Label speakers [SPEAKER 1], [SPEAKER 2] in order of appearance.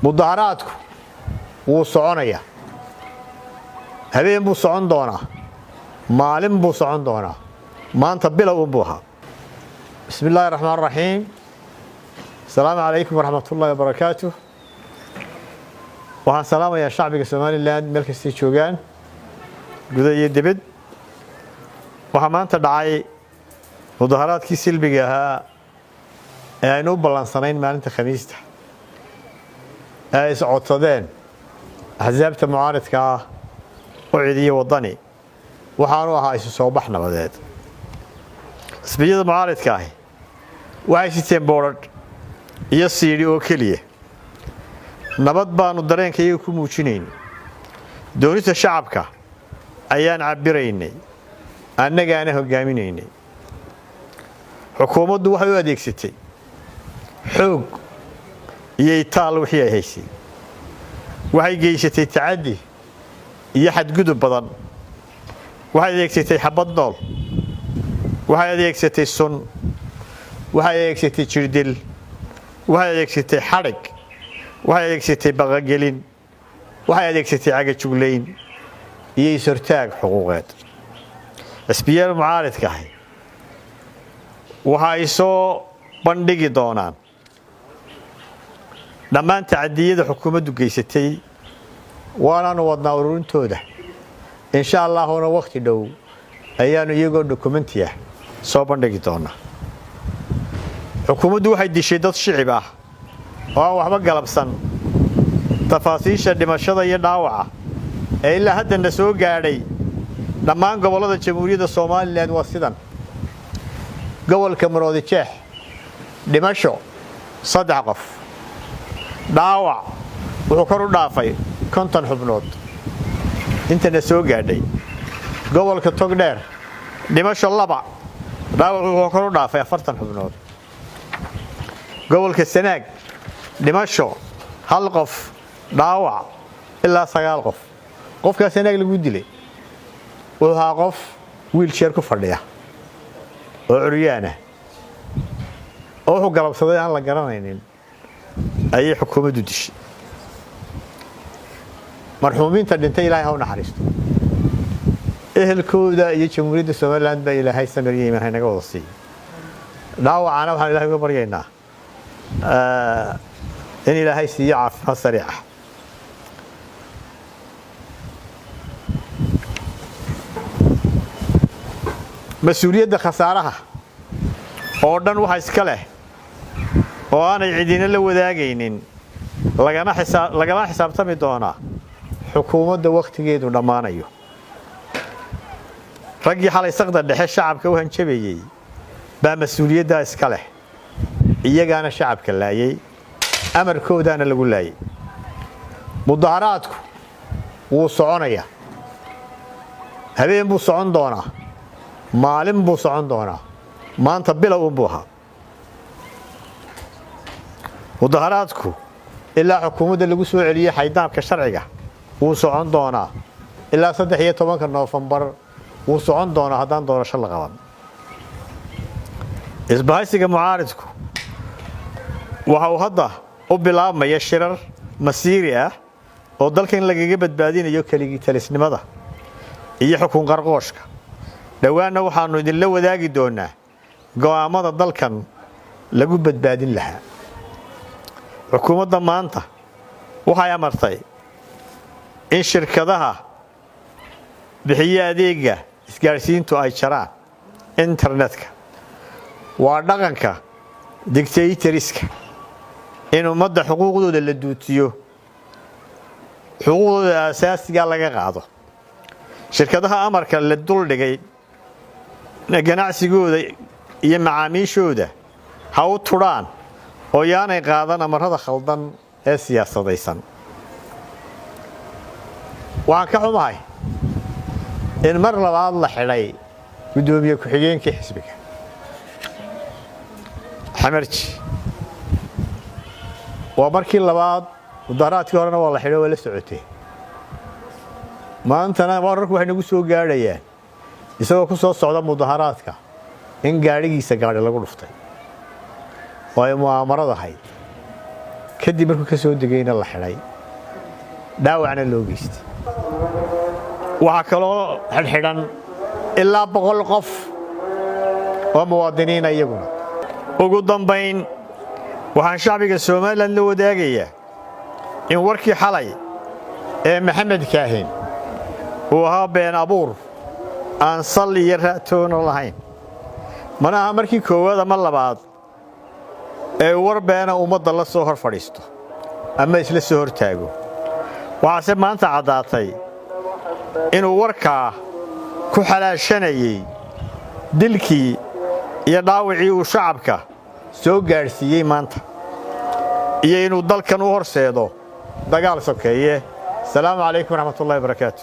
[SPEAKER 1] Mudaharaadku wuu soconayaa, habeen buu socon doonaa, maalin buu socon doonaa. Maanta bilow unbuu ahaa. Bismi illaahi raxmaan raxiim. Asalaamu calaykum waraxmat ullahi wabarakaatuh. Waxaan salaamayaa shacbiga Somaliland meel kastay joogaan, guda iyo dibad. Waxaa maanta dhacay mudaharaadkii silmiga ahaa ee aynu u ballansanayn maalinta Khamiista, ee ay iscodsadeen axsaabta mucaaridka ah, UCID iyo Waddani. Waxaanu ahaa isu soo bax nabadeed. Xisbiyada mucaaridka ahi waxay siteen boodhadh iyo siidhi oo keliya. Nabad baanu dareenka iyaga ku muujinayn, doonista shacabka ayaan cabbiraynay, annagaana hoggaaminaynay. Xukuumaddu waxay u adeegsatay xoog iyo itaal wixii ay haysay. Waxay geysatay tacaddi iyo xadgudub badan. Waxay adeegsatay xabad nool, waxay adeegsatay sun, waxay adeegsatay jirdil, waxay adeegsatay xadhig, waxay adeegsatay baqagelin, waxay adeegsatay cagajuglayn iyo is-hortaag xuquuqeed. Xisbiyada mucaaridka ahi waxa ay soo bandhigi doonaan dhammaan tacadiyada xukuumaddu geysatay, waanaanu wadnaa ururintooda. Insha Allahuna wakhti dhow ayaanu iyagoo document-i ah soo bandhigi doonaa. Xukuumaddu waxay dishay dad shicib ah oo aan waxba galabsan. Tafaasiisha dhimashada iyo dhaawaca ee ilaa haddana soo gaadhay dhammaan gobollada Jamhuuriyadda Somaliland waa sidan: gobolka Maroodi Jeex, dhimasho 3 qof, dhaawac wuxuu kor u dhaafay 50 xubnood intana soo gaadhay. Gobolka Togdheer, dhimasho 2, dhaawac wuxuu kor u dhaafay 40 xubnood. Gobolka Sanaag, dhimasho 1 qof, dhaawac ilaa 9 qof. Qofkaa Sanaag lagu dilay wuxuu ahaa qof wheelchair ku fadhiya oo curyaana, oo wuxuu galabsaday aan la garanaynin ayay xukuumaddu dishay. Marxuumiinta dhintay Ilaahay ha u naxariisto, ehelkooda iyo Jamhuuriyadda Somaliland baa Ilaahay samir iyo iimaan haynaga wada siiyo. Dhaawacana waxaan Ilahay uga baryaynaa in Ilaahay siiyo caafimaad sariic ah. Mas-uuliyadda khasaaraha oo dhan waxa iska leh oo aanay cidina la wadaagaynin, lagala xisaabtami doonaa xukuumadda wakhtigeedu dhammaanayo. Raggii xalay saqda dhexe shacabka u hanjabayey baa mas-uuliyaddaa iska leh, iyagaana shacabka laayay, amarkoodaana lagu laayay. Mudaharaadku wuu soconayaa, habeen buu socon doonaa, maalin buu socon doonaa. Maanta bilow unbuu ahaa. Mudaharaadku ilaa xukuumadda lagu soo celiyey xaydaabka sharciga wuu socon doonaa, ilaa 13-ka Noofembar wuu socon doonaa haddaan doorasho la qaban. Isbahaysiga mucaaridku waxa uu hadda u bilaabmaya shirar masiiri ah oo dalkan lagaga badbaadinayo keligii talisnimada iyo xukun qarqooshka. Dhowaanna waxaanu idinla wadaagi doonaa go'aamada dalkan lagu badbaadin lahaa. Xukuumadda maanta waxay amartay in shirkadaha bixiye adeega isgaadhsiintu ay jaraan internetka. Waa dhaqanka dictatoriska in ummadda xuquuqdooda la duutiyo, xuquuqdooda asaasiga laga qaado. Shirkadaha amarka la duldhigay ganacsigooda iyo macaamiishooda ha u tudhaan oo yaanay qaadan amarada khaldan ee siyaasadaysan. Waxaan ka xumahay in mar labaad la xidhay guddoomiye ku-xigeenkii xisbiga, Xamarji. Waa markii labaad. Mudaharaadkii horena waa la xidhay, waa la socotay. Maantana wararku waxay nagu soo gaadhayaan isagoo ku soo socda mudaharaadka in gaadhigiisa gaadhi lagu dhuftay oo ay mu'aamarad ahayd. Kadib markuu ka soo degayna la xidhay, dhaawacna loo geystay. Waxaa kaloo xidhxidhan ilaa 100 qof oo muwaadiniina iyaguna. Ugu dambayn, waxaan shacbiga Somaliland la wadaagayaa in warkii xalay ee Maxamed Kaahin uu ahaa been abuur aan sal iyo ra'toona lahayn. Mana aha markii koowaad ama labaad ee war beena ummadda la soo hor fadhiisto ama isla soo hor taago. Waxaase maanta caddaatay inuu warkaa ku xalaashanayey dilkii iyo dhaawacii uu shacabka soo gaadhsiiyey maanta iyo inuu dalkan u horseedo dagaal sokeeye. Asalaamu calaykum waraxmatullahi wabarakaatu.